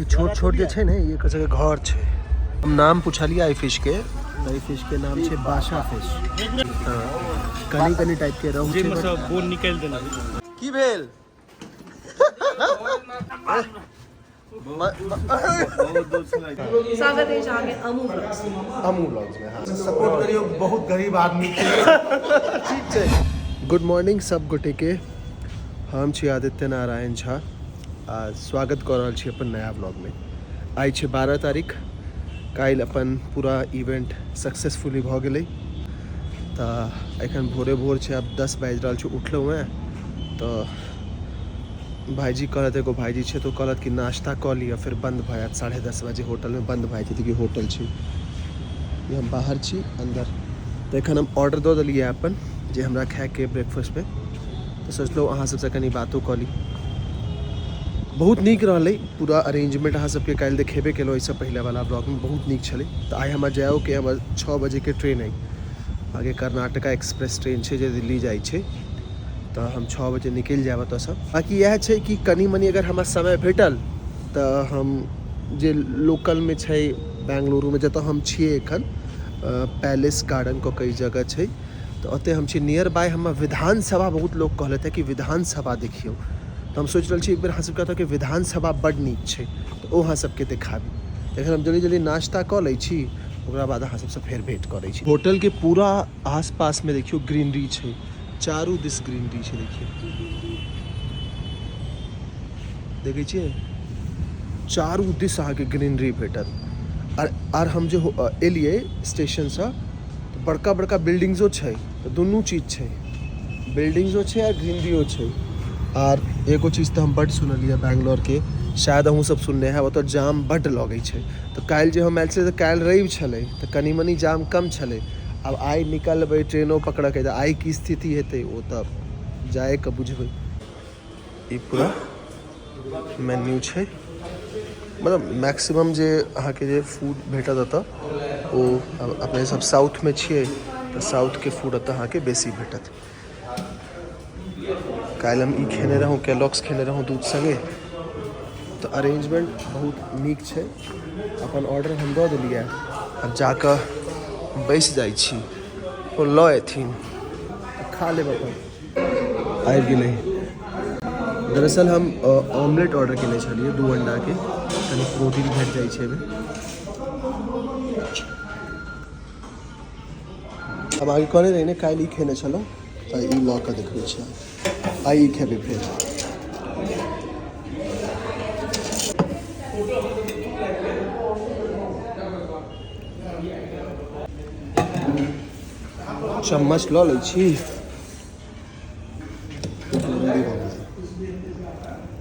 ई छोट छोट जे छै ने, ई एकर सबके घर छै। हम नाम पुछलियै एहि फिश के, तऽ एहि फिश के नाम छै बासा फिश। कनी कनी टाइप के रहू छै। जाहिमे सँ बोन निकालि देने। की भेल? स्वागत अछि अहाँके अमू ब्लॉग्स। अमू ब्लॉग्स में, हाँ। सपोर्ट करियो, बहुत गरीब आदमी के। ठीक छै। गुड मॉर्निंग सब गोटे के, हम छी आदित्य नारायण झा आ स्वागत कऽ रहल छी अपन नया ब्लॉगमे। आइ छै 12 तारीख। काल्हि अपन पूरा इवेंट सक्सेसफुली भऽ गेलै। तऽ एखन भोरे भोर छै, आब 10 बाजि रहल छै। उठलहुँ हेँ तऽ भाइजी कहलथि, एगो भाइजी छै, तऽ ओ कहलथि कि नाश्ता कऽ लिअ, फेर बन्द भऽ जायत 10:30 बजे। होटलमे बन्द भऽ जाइ छै। देखियौ, होटल छै ई, हम बाहर छी, अन्दर। तऽ एखन हम ऑर्डर दऽ देलियै अपन जे हमरा खायके ब्रेकफास्टमे। तऽ सोचलहुँ अहाँ सबसँ कनि बातो कऽ ली। बहुत नीक रहलै पूरा अरेंजमेंट, अहाँ सबके काल्हि देखेबे केलहुँ एहिसँ पहिलेवला ब्लॉगमे, बहुत नीक छलै। तऽ आइ हमरा जाइओके, हमर 6 बजेके ट्रेन अइ आगे, कर्नाटका एक्सप्रेस ट्रेन छै जे दिल्ली जाइ छै। तऽ हम 6 बजे निकलि जायब एतऽसँ। बाँकी इएह छै कि कनि मनि अगर हमरा समय भेटल तऽ हम जे लोकलमे छै बेंगलुरुमे, जतऽ हम छियै एखन, पैलेस गार्डन कऽ के जगह छै, तऽ ओतहि हम छी नियर बाय। हमर विधानसभा, बहुत लोक कहलथि कि विधानसभा देखियौ, तऽ हम सोचि रहल छी एक बेर अहाँ सबके ओतऽके विधानसभा बड्ड नीक छै, तऽ ओ अहाँ सबके देखाबी। एखन हम जल्दी जल्दी नाश्ता कऽ लै छी, ओकरा बाद अहाँ सबसँ फेर भेँट करै छी। होटलके पूरा आसपासमे देखियौ ग्रीनरी छै, चारू दिस ग्रीनरी छै। देखियौ, देखै छियै, चारू दिस अहाँके ग्रीनरी भेटत। आर हम जे एलियै स्टेशनसँ तऽ बड़का बड़का बिल्डिंग्सो छै, तऽ दुनू चीज छै, बिल्डिंग्सो छै आ ग्रीनरियो छै। आर एगो चीज तऽ हम बड्ड सुनलियै बैंगलोरके, शायद अहूँ सब सुनने हैब, ओतऽ जाम बड्ड लगै छै। तऽ काल्हि जे हम आयल छलियै तऽ काल्हि रवि छलै, तऽ कनि मनि जाम कम छलै। आब आइ निकलबै ट्रेनो पकड़ऽके, तऽ आइ की स्थिति हेतै ओ तऽ जाए कऽ बुझबै। ई पूरा मेन्यू छै, मतलब मैक्सिमम जे अहाँके जे फूड भेटत ओतऽ, ओ अपने सब साउथमे छियै तऽ साउथके फूड ओतऽ अहाँके बेसी भेटत। काल्हि हम ई खेने रहौँ, केलॉक्स खेने रहौँ दूध सङ्गे। तऽ अरेंजमेंट बहुत नीक छै। अपन ऑर्डर हम दऽ देलियै, आब जाकऽ बैस जाइ छी, ओ लऽ एथिन, खा लेब अपन। आबि गेलै। दरअसल हम ऑमलेट ऑर्डर केने छलियै 2 अंडाके, कनि प्रोटीन भेट जाइ छै एहिमे। हम अहाँके कहने रही ने, काल्हि ई खेने छलहुँ, तऽ ई लऽ कऽ देखबै छी, आइ ई खेबै फेर। चम्मच लऽ लै छी।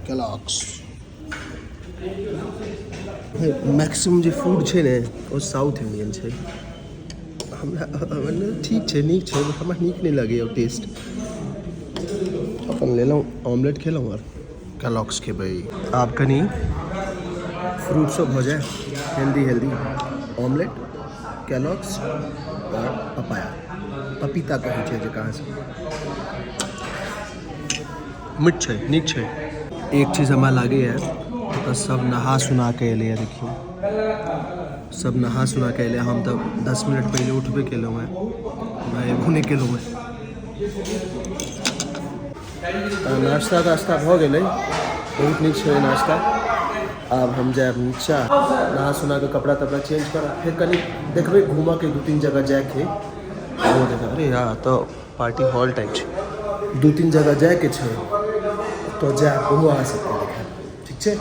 केलॉग्स मैक्सिमम जे फूड छै ने, ओ साउथ इंडियन छै। हमरा ठीक छै, नीक छै, हमरा नीक नहि लगैए ओ टेस्ट। अपन लेलहुँ, ऑमलेट खेलहुँ आओर केलॉग्स खेबै। आब कनि फ्रूट सब भऽ जाय हेल्दी हेल्दी, ऑमलेट, केलॉग्स आओर पपाया, पपीता कहै छै जे कहाँ से। मीठ छै, नीक छै। एक चीज हमरा लागैए, ओतऽ सब नहा सुना के एलैए। देखियौ, सब नहा सुना के एलै। हम तऽ 10 मिनट पहिले उठबे केलहुँ हेँ, हमरा एबो नहि केलहुँ हेँ। तऽ नाश्ता ताश्ता भऽ गेलै, बहुत नीक छलै नाश्ता। आब हम जायब नीचा, नहा सुना कऽ कपड़ा तपड़ा चेंज करब, फेर कनि देखबै घूमऽके, 2-3 जगह जायके। ओ देखब, अरे यार, तऽ पार्टी हॉल टाइप छै। 2-3 जगह जायके छै तऽ जायब, ओहो अहाँ सबके देखायब। ठीक छै।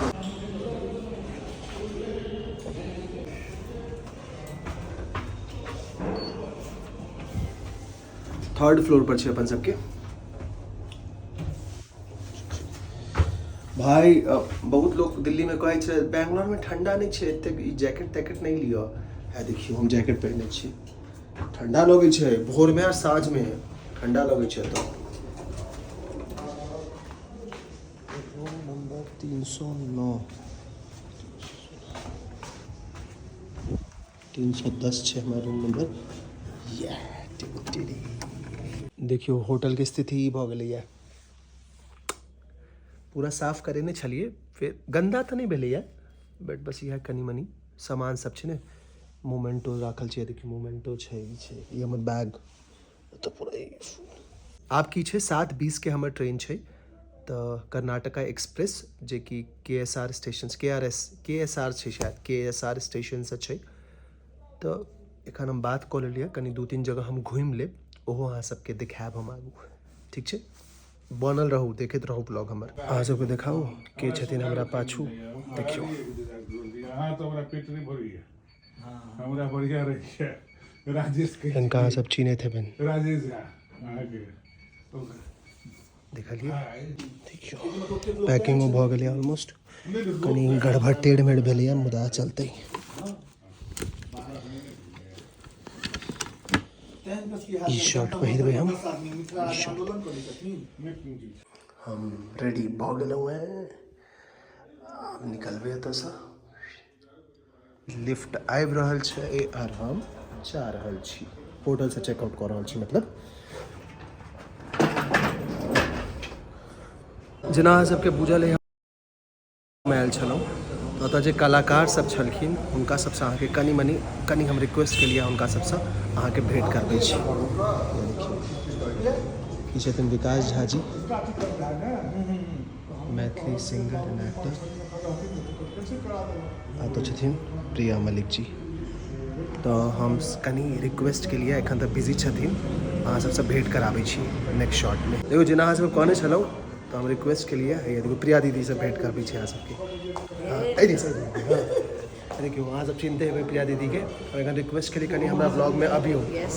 थर्ड फ्लोर पर छै अपन सबके। भाई, बहुत लोग दिल्ली में कहै छै बैंगलोर में ठंडा नहीं छै एतेक, ई जैकेट तैकेट नहीं लिअ है। देखियौ, हम जैकेट पहिरने छी। ठंडा लगै छै भोर में आ साँझ में ठंडा लगै छै। तऽ रूम नंबर 309, 310 छै हमर रूम नंबर। देखियौ, होटलके स्थिति ई भऽ गेलैए। पूरा साफ करेने छलियै, फेर गन्दा तऽ नहि भेलैए। बट बस इएह कनि मनि सामान सब छै ने, मोमेंटो राखल छै, देखियौ मोमेंटो छै, ई छै, ई हमर बैग तऽ पूरा। आब की छै, 7:20 के हमर ट्रेन छै, तऽ कर्नाटका एक्सप्रेस, जेकि KSR station, KRS, KSR छै शायद, KSR स्टेशनसँ छै। तऽ एखन हम बात कऽ लेलियै, कनि 2-3 जगह हम घुमि लेब, ओहो अहाँ सबके देखायब हम आगू। ठीक छै, बनल रहू, देखैत रहू ब्लॉग हमर। अहाँ सबके देखाउ के छथिन हमरा पाछू, देखियौ। अहाँ तऽ हमरा पेट नहि भरैया, हमरा बढ़िया रहैया राजेश के। हिनका अहाँ सब चिन्हैत हेबनि। राजेश झा अहाँके। देखलियै, देखियौ पैकिंगो भऽ गेलै ऑलमोस्ट, कनि गड़बड़ टेढ़ मेढ़ भेलैए, मुदा चलतै। ई शर्ट पहिरबै हम। हम रेडी भऽ गेलहुँ हेँ, आब निकलबै एतऽसँ। लिफ्ट आबि रहल छै आर हम जा रहल छी, होटलसँ चेकआउट कऽ रहल छी। मतलब जेना अहाँ सबके बुझल अइ, हम आयल छलहुँ तऽ ओतऽ जे कलाकार सब छलखिन, हुनका सबसँ अहाँके कनि मनि कनि हम रिक्वेस्ट केलियै, हुनका सबसँ अहाँके भेँट करबै छी। देखियौ, ई छथिन विकास Jha ji, Maithili singer and actor, आ तऽ छथिन प्रिया मलिक जी। तऽ हम कनि रिक्वेस्ट केलियै, एखन तऽ बिजी छथिन, अहाँ सबसँ भेँट कराबै छी नेक्स्ट शॉटमे। देखियौ, जेना अहाँ सबके कहने छलहुँ, तऽ हम रिक्वेस्ट केलियै, हैया देखियौ, प्रिया दीदीसँ भेँट करबै छी अहाँ सबके। हँ, एहि दिस, एहि दिस। हँ, देखियौ, अहाँ सब चिन्हते हेबै प्रिया दीदीके। हम एखन रिक्वेस्ट केलियै, कनि हमरा ब्लॉगमे अबियौ। यस,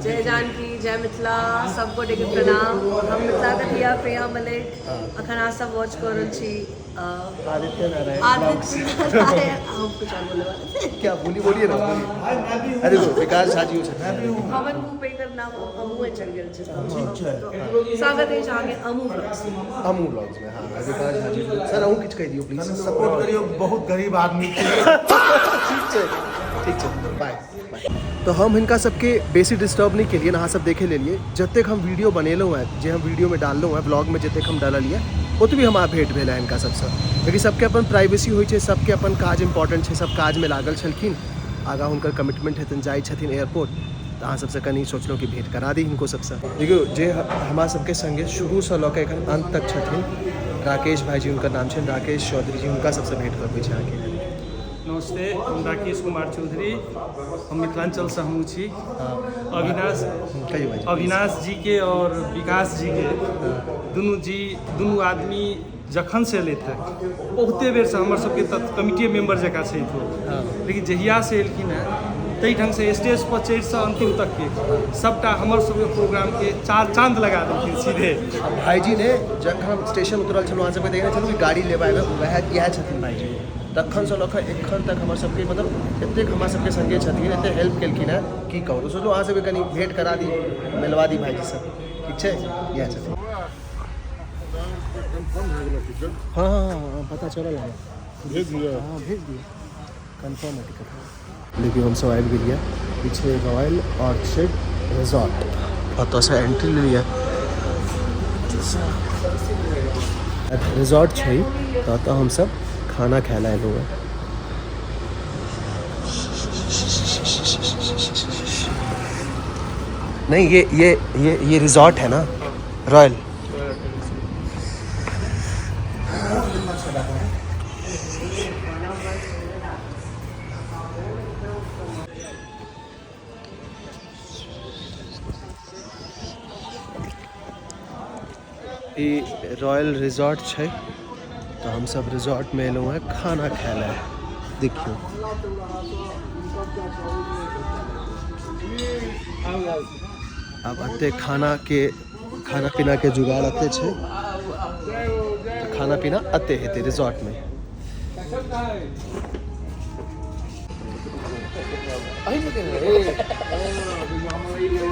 जय जानकी, जय मिथिला, सब गोटे के प्रणाम। हम मिथिला कथिया प्रिया मलिक। अखन अहाँ सब वॉच कऽ रहल छी आदित्य नारायण। आदित्य नारायण। हम कुछ और बोलने वाले थे। क्या बोली? बोलिए ना, बोलिए। अरे देखो, विकास झा जी छथिन। पवन कुपेकर नाम अमूए चढ़ि गेल छै। स्वागत अछि अहाँके अमू ब्लॉग्स। अमू ब्लॉग्स में। हाँ, विकास झा जी। सर, अहूँ किछु कहि दियौ प्लीज। सपोर्ट करियौ, बहुत गरीब आदमी छी। ठीक छै, ठीक छै, बाय बाय। तऽ हम हिनका सबके बेसी डिस्टर्ब नहि केलियनि। अहाँ सब देखे लेलियै, जतेक हम वीडियो बनेलहुँ हेँ, जे हम वीडियोमे डाललहुँ हेँ, ब्लॉगमे जतेक हम डाललियै, ओतबी हमरा भेंट भेल है हिनका सबसँ। लेकिन सबके अपन प्राइवेसी होइ छै, सबके अपन काज इम्पोर्टेंट छै, सब काजमे लागल छलखिन, आगाँ हुनकर कमिटमेंट हेतनि, जाइ छथिन एयरपोर्ट। तऽ अहाँ सबसँ कनि सोचलहुँ कि भेंट करा दी हिनको सबसँ। देखियौ, जे हमरा सबके संगे शुरूसँ लऽ कऽ एखन अन्त तक छथिन, राकेश भाईजी हुनकर नाम छनि, राकेश चौधरी जी, हुनका सबसँ भेंट करबै छी अहाँके। नमस्ते, हम राकेश कुमार चौधरी, हम मिथिलाञ्चलसँ हमहूँ छी। अविनाश कहियौ भाईजी। अविनाश जी के और विकास जी के दुनू जी, दुनू आदमी जखन से एलथि हेँ, बहुते बेरसँ हमर सबके तऽ कमिटीए मेम्बर जकाँ छथि ओ, लेकिन जहियासँ एलखिन हेँ, ताहि ढङ्गसँ स्टेज पर चढ़िसँ अन्तिम तकके सबटा हमर सबके प्रोग्रामके चार चाँद लगा देलखिन सीधे। आ भाईजी ने, जखन हम स्टेशन उतरल छलहुँ, अहाँ सबके देखने छलहुँ कि गाड़ी लेबऽ आबि, वएह इएह छथिन भाईजी। तखनसँ लऽ कऽ एखन तक हमर सबके, मतलब एतेक हमरा सबके संगे छथिन, एतेक हेल्प केलखिन हेँ, की कहू। तऽ सोचलहुँ अहाँ सबके कनि भेँट करा दी, मिलवा दी भाईजीसँ। ठीक छै, इएह छथिन। हाँ हाँ हाँ हाँ, पता चलल है। भेज दिअ। हाँ, भेज दिए, कन्फर्म है टिकट। देखियौ, हमसब आबि गेलियै पीछे रॉयल ऑर्चिड रिजॉर्ट, ओतऽसँ एंट्री लेलियै। रिजॉर्ट छै, तऽ ओतऽ हमसब खाना खाय लए एलहुँ हेँ। नहीं, ये रिजॉर्ट है ना, रॉयल। ई रॉयल रिजॉर्ट छै, तऽ हमसब रिजॉर्टमे एलहुँ हेँ खाना खाय लए। देखियौ, आब एते खानाके, खाना पीनाके जुगाड़ एते छै, तऽ खाना पीना एते हेतै रिजॉर्टमे।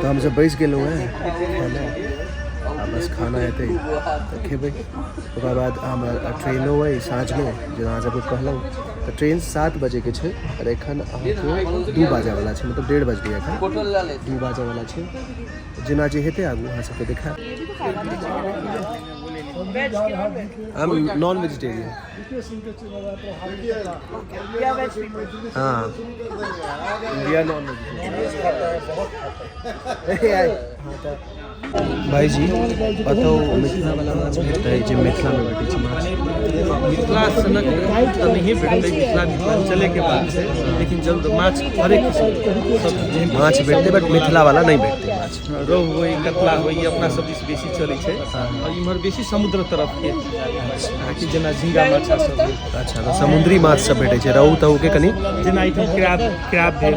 तऽ हमसब बैस गेलहुँ हेँ खाय लए। आ बस खाना हेतै तऽ खेबै, ओकर बाद हमर ट्रेनो अइ साँझमे, जेना अहाँ सबके कहलहुँ। तऽ ट्रेन 7 बजेके छै आओर एखन अहाँके 2 बाजैवला छै, मतलब 1:30 बजलै, एखन 2 बाजैवला छै। जेना जे हेतै, आगू अहाँ सबके देखायब। वेज कि non veg? I am non vegetarian. We are veg people. हाँ, we are non vegetarian. भाईजी, बताउ मिथिला वाला माछ भेटतै जे मिथिला में भेटै छै माछ? मिथिला सनक तऽ नहिए भेटतै, मिथिला मिथिलाञ्चलेके बात छै, लेकिन जल्द माछ हरेक किसिमके सब जेहन माछ भेटतै, बट मिथिला वाला नहि भेटतै माछ। रोहु होइ, कतला होइ, ई अपना सब दिस बेसी चलै छै और इम्हर बेसी समुद्र तरफके अहाँके जेना झिंगा माछा सब भेल। अच्छा, तऽ समुद्री माछ सब भेटै छै, रहु तहु के कनि। जेना एहिठाम क्रैब, क्रैब भेल,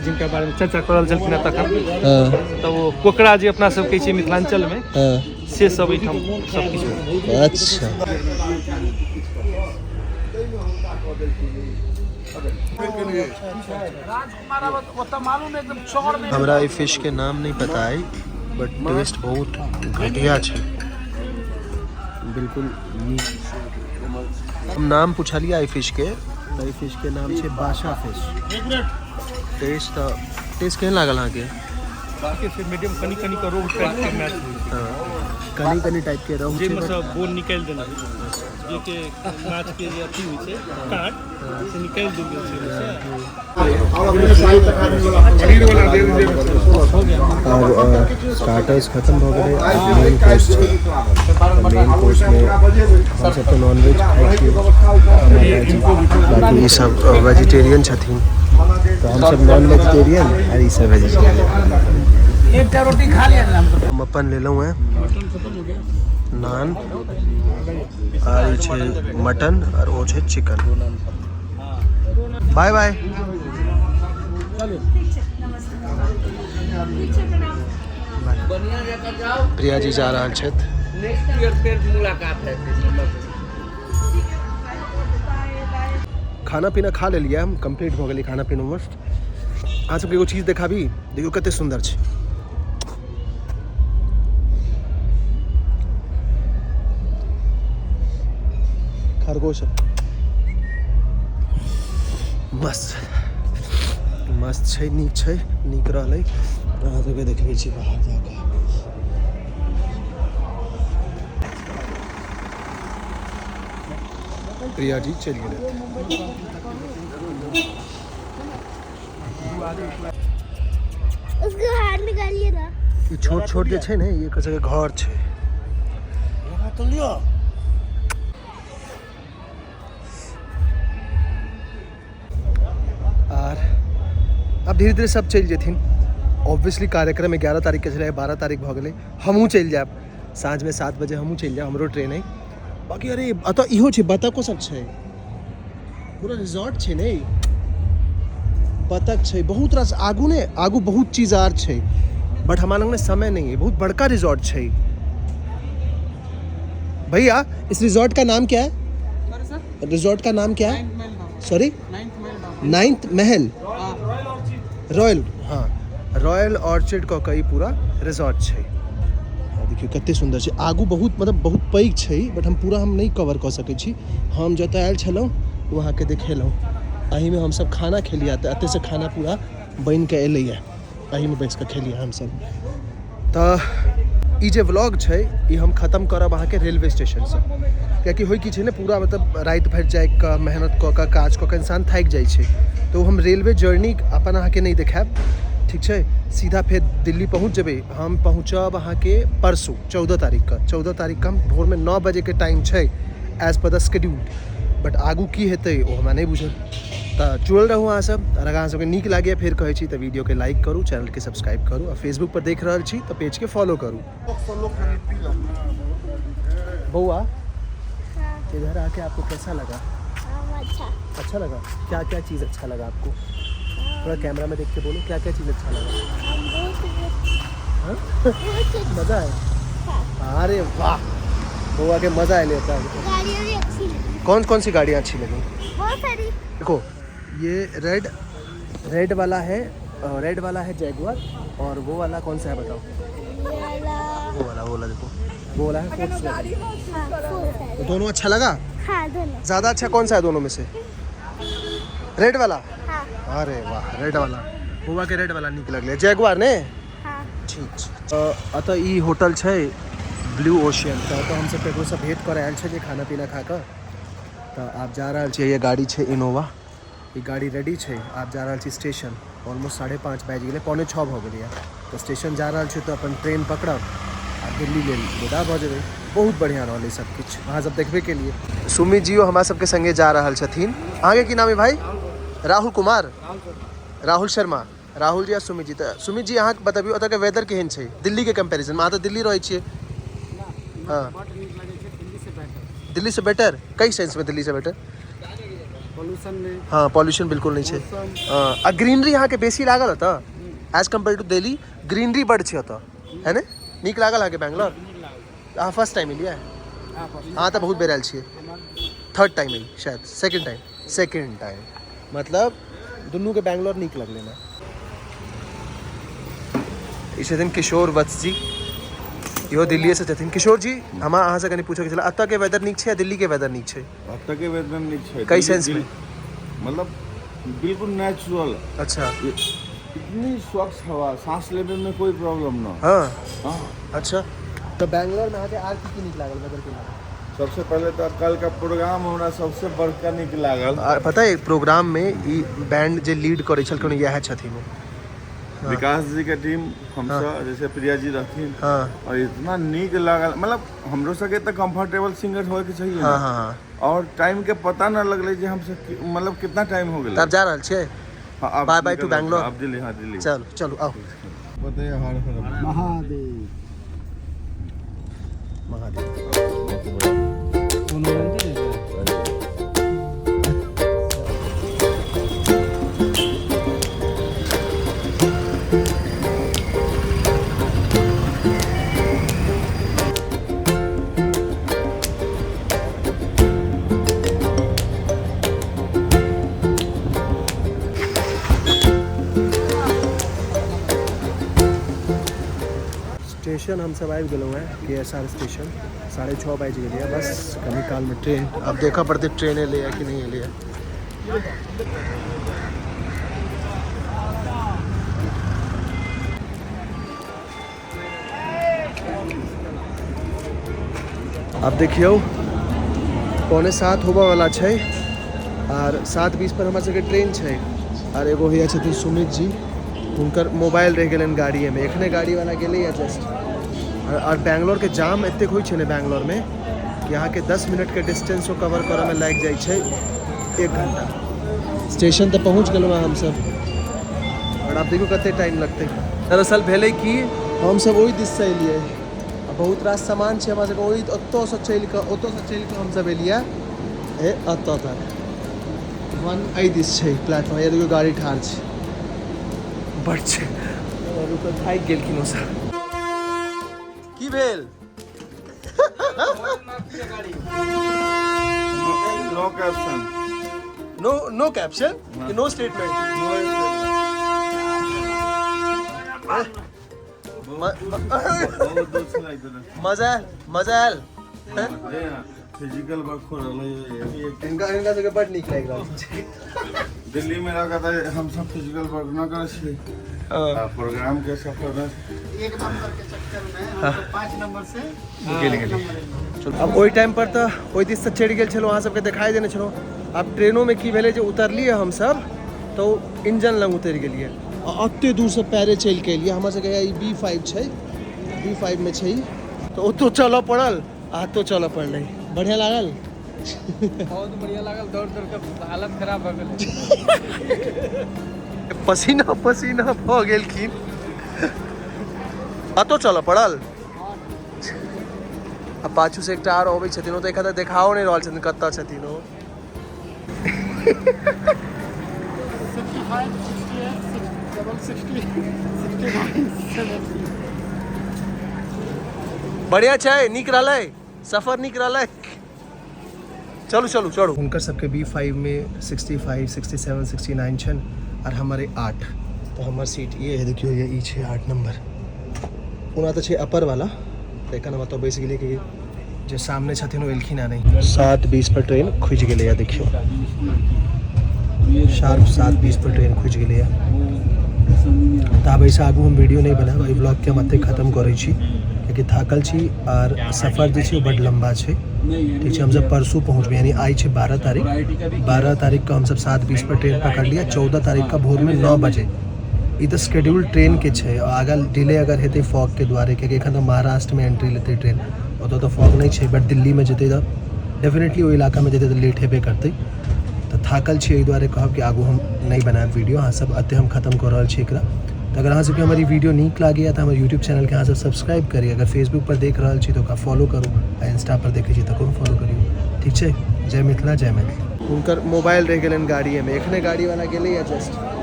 जिनका बारेमे चर्चा करल छलखिन हेँ तखन, तऽ ओ कोकरा जे अपना सब कहै छियै मिथिलाञ्चलमे, से सब एहिठाम सब किछु। अच्छा। हमरा ई फिश के नाम नहीं पता है, बट टेस्ट बहुत घटिया छै, बिल्कुल नीक। हम नाम पुछलियै एहि फिश के, तऽ एहि फिश के नाम छै बाशा फिश। टेस्ट तऽ टेस्ट केहन लागल अहाँके? बाकी से मीडियम, कनि कनि कऽ रोहु टाइप के मैच होइ छै। कनि कनि टाइप के रहु छै। जाहिमे सँ बोन निकालि देने होइ छै, जे के माछ के जे अथी होइ छै काँट, से निकालि देल गेल छै ओहिसँ। पनीर वाला दे दीजिए। आब स्टार्टर्स खत्म भऽ गेलै, आब मेन कोर्स छै। तऽ मेन कोर्समे हमसब तऽ नॉन वेज खाइ छियै, हमर भाईजी, बाकी ई सब वेजिटेरियन छथिन। तऽ हमसब नॉन वेजिटेरियन आर ई सब वेजिटेरियन। हम अपन लेलहुँ हेँ नान, आर ई छै मटन आर ओ छै चिकन। Bye bye. ठीक छै, नमस्ते। ठीक छै, प्रणाम। प्रिया जी जा रहल छथि। नेक्स्ट ईयर फेर मुलाकात हेतै। Bye bye. खाना पीना खा लेलियै हम, कम्प्लीट भऽ गेलै खाना पीना मस्त। अहाँ सबके एगो चीज देखाबी, देखियौ कते सुन्दर छै। खरगोश मस्त मस्त छै, नीक छै, नीक रहलै। अहाँ सबके देखबै छी बाहर जाकऽ। प्रिया जी चलि गेलै। उसको हाथ निकालिए ना। ई छोट छोट जे छै ने, ई एकर सबके घर छै। आर आब धीरे धीरे सब चलि जेथिन। ऑब्वियसली कार्यक्रम 11 तारीखके छलै, 12 तारीख भऽ गेलै। हमहूँ चलि जायब साँझमे, 7 बजे हमहूँ चलि जायब, हमरो ट्रेन अइ। बाकी अरे एतऽ इहो छै, बतको सब छै, पूरा रिजॉर्ट छै ने। बतख छै बहुत रास, आगू ने आगू बहुत चीज आर छै, बट हमारा लग समय नहीं है। बहुत बड़का रिजॉर्ट छै। भैया, इस रिजॉर्ट का नाम क्या है? रिजॉर्ट का नाम क्या है? सॉरी, नाइन्थ महल रॉयल। हाँ, रॉयल ऑर्चिड कऽ कऽ ई पूरा रिजॉर्ट छै। आ देखियौ कते सुन्दर छै। आगू बहुत, मतलब बहुत पैघ छै, बट हम पूरा हम नहि कवर कऽ सकै छी। हम जतऽ आयल छलहुँ ओ अहाँके देखेलहुँ। एहिमे हमसब खाना खेलियै, तऽ एतऽसँ खाना पूरा बनि कऽ एलैए, एहिमे बैस कऽ खेलियै हमसब। तऽ ई जे व्लॉग छै, ई हम खतम करब अहाँके रेलवे स्टेशनसँ, कियाकि होइ की छै ने, पूरा मतलब राति भरि जागि कऽ मेहनत कऽ कऽ काज कऽ कऽ इंसान थाकि जाइ छै। तऽ ओ हम रेलवे जर्नी अपन अहाँके नहि देखायब, ठीक छै? सीधा फेर दिल्ली पहुँच जेबै। हम पहुँचब अहाँके परसू 14 तारीखके। 14 तारीखके हम भोरमे 9 बजेके टाइम छै as per the schedule, but आगू की हेतै ओ हमरा नहि बुझल। तऽ जुड़ल रहू अहाँसब। अगर अहाँ सबके नीक लागैए, फेर कहै छी, तऽ वीडियोके लाइक करू, चैनलके सब्सक्राइब करू आ फेसबुक पर देख रहल छी तऽ पेजके फॉलो करू। बउआ, इधर आके आपको कैसा लगा? हाँ, अच्छा। अच्छा लगा? क्या क्या चीज़ अच्छा लगा आपको? थोड़ा कैमरा में देख के बोलो, क्या क्या चीज़ अच्छा लगा? हम बहुत हाँ? बहुत। मज़ा आया? अरे वाह, बउआ के मज़ा आया लेता है। गाड़ियाँ भी अच्छी लगी। कौन कौन सी गाड़ियाँ अच्छी लगी? बहुत सारी। देखो, ये रेड रेड वाला है, रेड वाला है जैगुआर, और वो वाला कौन सा है, बताओ। ये वाला। वो वाला, वो वाला देखो, वो वाला है फोक्सवैगन। हाँ, फोर। दोनों अच्छा लगा? हाँ, दोनों। ज़्यादा अच्छा कौन सा है दोनों में से? रेड वाला? हाँ। अरे वाह, रेड वाला। बउआ के रेड वाला नीक लगलै, जैगुआर ने। हाँ। ठीक छै। अतऽ ई होटल छै ब्लू ओशियन। तऽ ओतऽ हमसब ककरोसँ भेँट करऽ आयल छलियै खाना पीना खा कऽ। तऽ आब जा रहल छियै, ये गाड़ी छै इनोवा, ई गाड़ी रेडी छै। आब जा रहल छी स्टेशन। ऑलमोस्ट 5:30 बाजि गेलै, 5:45 भऽ गेलैए। तऽ स्टेशन जा रहल छी तऽ अपन ट्रेन पकड़ब आ दिल्ली लेल विदा भऽ जेबै। बहुत बढ़िआँ रहलै सब किछु, अहाँ सब देखबे केलियै। सुमित जियो हमरा सबके संगे जा रहल छथिन। अहाँके की नाम है भाई? राहुल कुमार, राहुल शर्मा, राहुल जी आ सुमित जी। तऽ सुमित जी, अहाँ बतबियौ ओतऽके वेदर केहन छै दिल्लीके कम्पेरिजनमे? अहाँ तऽ दिल्ली रहै छियै। हँ, दिल्लीसँ बेटर कई सेंसमे? दिल्लीसँ बेटर हँ, पॉल्यूशन बिल्कुल नहि छै। हँ, आ ग्रीनरी अहाँके बेसी लागल ओतऽ as compare to Delhi? Greenery बड्ड छै ओतऽ, है ने? नीक लागल अहाँके बैंगलोर? अहाँ फर्स्ट टाइम एलियै? अहाँ तऽ बहुत बेर आयल छियै। थर्ड टाइम एली शायद, सेकेंड टाइम, सेकेंड टाइम। मतलब दुनूके बैंगलोर नीक लगलै ने? ई छथिन किशोर वत्स जी, इहो दिल्लीएसँ छथिन। किशोर जी, हमरा अहाँसँ कनि पूछैके छलै, एतऽके वेदर नीक छै या दिल्लीके वेदर नीक छै? एतऽके वेदर नीक छै। कई सेंस में? मतलब बिल्कुल नेचुरल। इतनी स्वच्छ हवा, सांस लेवे में कोई प्रॉब्लम न। हाँ। अच्छा, तऽ बैंगलोरमे अहाँके आर की की नीक लागल वेदर के अलावा? सबसे पहले तऽ कल का प्रोग्राम हमरा सबसे बड़का नीक लागल। आ पता है, प्रोग्राम में ई बैंड जे लीड करै छलखिन, इएह छथिन ओ। विकास जी के टीम हमसब, जैसे प्रिया जी रहथिन, और इतना नीक लागल, मतलब हमरो सबके तऽ कंफर्टेबल सिंगर होय के चाहिए ना। हाँ, हाँ, हाँ। और टाइम के पता न लगलै जे हमसब मतलब कितना टाइम हो गेलै। तब जा रहल छियै? हाँ, अब बाय बाय टू निकल रहल बैंगलोर। छी, अब दिल्ली, हाँ दिल्ली। चलू चलू, आउ। बताइए, हर हर महादेव। महादेव। स्टेशन हमसब आबि गेलहुँ हेँ, के एस आर स्टेशन। 6:30 बाजि गेलैए, बस कनी कालमे ट्रेन। आब देखऽ पड़तै ट्रेन एलैए कि नहि एलैए। आब देखियौ, 6:45 होबऽ वाला छै आर 7:20 पर हमरा सबके ट्रेन छै। आर एगो भैया छथिन सुमित जी, हुनकर मोबाइल रहि गेलनि गाड़िएमे, एखने गाड़ीवाला गेलैए जस्ट। और बैंगलोरके जाम एतेक होइ छै ने बैंगलोरमे कि अहाँके 10 मिनटके डिस्टेंसो कवर करऽमे लागि जाइ छै 1 घंटा। स्टेशन तऽ पहुँच गेलहुँ हँ हमसब और आब देखियौ कते टाइम लगतै। दरअसल भेलै कि हमसब ओहि दिससँ एलियै आ बहुत रास सामान छै हमरा सबके, ओहि ओतऽसँ चलि कऽ, ओतऽसँ चलि कऽ हमसब एलियै ए एतऽ तक। वन एहि दिस छै प्लेटफॉर्म। ये देखियौ गाड़ी ठाढ़ छै, बड छै और ऊपर थाकि गेलखिन ओसब। की भेल? No caption. No, no caption, no statement. बहुत दोस्त लागि मजा आयल, मजा आयल। फिजिकल वर्क हो रहलै। हिनका हिनका सबके बड नीक लागि रहल छै। दिल्ली में रह तऽ हम सब फिजिकल वर्क न करै छी। आ प्रोग्राम के सफर में एक नंबर के चक्कर में हम तो 5 नंबर से गेली गेली। आब ओहि टाइम पर तऽ ओहि दिससँ चढ़ि गेल छलहुँ, अहाँ सबके देखाई देने छलहुँ। आब ट्रेनोमे की भेलै जे उतरलियै हमसब तऽ ओ इंजन लग उतरि गेलियै आ ओते दूरसँ पैरे चलि कऽ एलियै। हमर सबके ई बी फाइव छै, बी फाइव मे छै ई। तऽ ओतौ चलऽ पड़ल आ एतौ चलऽ पड़लै। बढ़िआँ लागल? बहुत बढ़िया लागल, दौड़ दौड़ के हालत खराब भऽ गेलै। पसीना पसीना भऽ गेलखिन। एतौ चलऽ पड़ल आ पाछू से एकटा आर अबै छथिन, ओ तऽ एखन तक देखाओ नहि रहल छथिन कतऽ छथिन ओ। 65, 68, double 60, 69, 70। बढ़िया छै, नीक रहलै सफर, नीक रहलै। चलू चलू चलू। हुनकर सबके बी फाइव में 65, 67, 69 छनि आर हमर अइ 8। तऽ हमर सीट ई है, देखियौ, ये ई छै 8 नंबर। ओना तऽ छै अपर वाला, तऽ एखन हम ओतऽ बैस गेलियै कि जे सामने छथिन ओ एलखिन आ नहि। 7:20 पर ट्रेन खुजि गेलैए, देखियौ, शार्प 7:20 पर ट्रेन खुजि गेलैए। तऽ आब एहिसँ आगू हम वीडियो नहि बनायब, एहि ब्लॉगके हम एतहि खत्म करै छी। कियाकि कियाकि थाकल छी आर सफर जे छै ओ बड्ड लम्बा छै। ठीक छै, हमसब परसू पहुँचबै, यानी आइ छै 12 तारीख। 12 तारीखके हमसब 7:20 पर ट्रेन पकड़लियै। 14 तारीखके भोरमे 9 बजे ई तऽ शेड्यूल ट्रेनके छै। आगाँ डिले अगर हेतै फॉगके दुआरे, कियाकि एखन तऽ महाराष्ट्रमे एंट्री लेतै ट्रेन, ओतऽ तऽ फॉग नहि छै, बट दिल्लीमे जेतै तऽ डेफिनेटली ओहि इलाकामे जेतै तऽ लेट हेबे करतै। तऽ थाकल छी, एहि दुआरे कहब कि आगू हम नहि बनायब वीडियो। अहाँसब एतहि हम खतम कऽ रहल छी एकरा। तऽ अगर अहाँ सबके हमर ई वीडियो नीक लागैए तऽ हमर यूट्यूब चैनलके अहाँसब सब्सक्राइब करी। अगर फेसबुक पर देख रहल छी तऽ ओकरा फॉलो करू, आ इंस्टा पर देखै छी तऽ ओकरो फॉलो करियौ। ठीक छै, जय मिथिला, जय मैथिली। हुनकर मोबाइल रहि गेलनि गाड़िएमे, एखने गाड़ीवाला गेलैए जस्ट।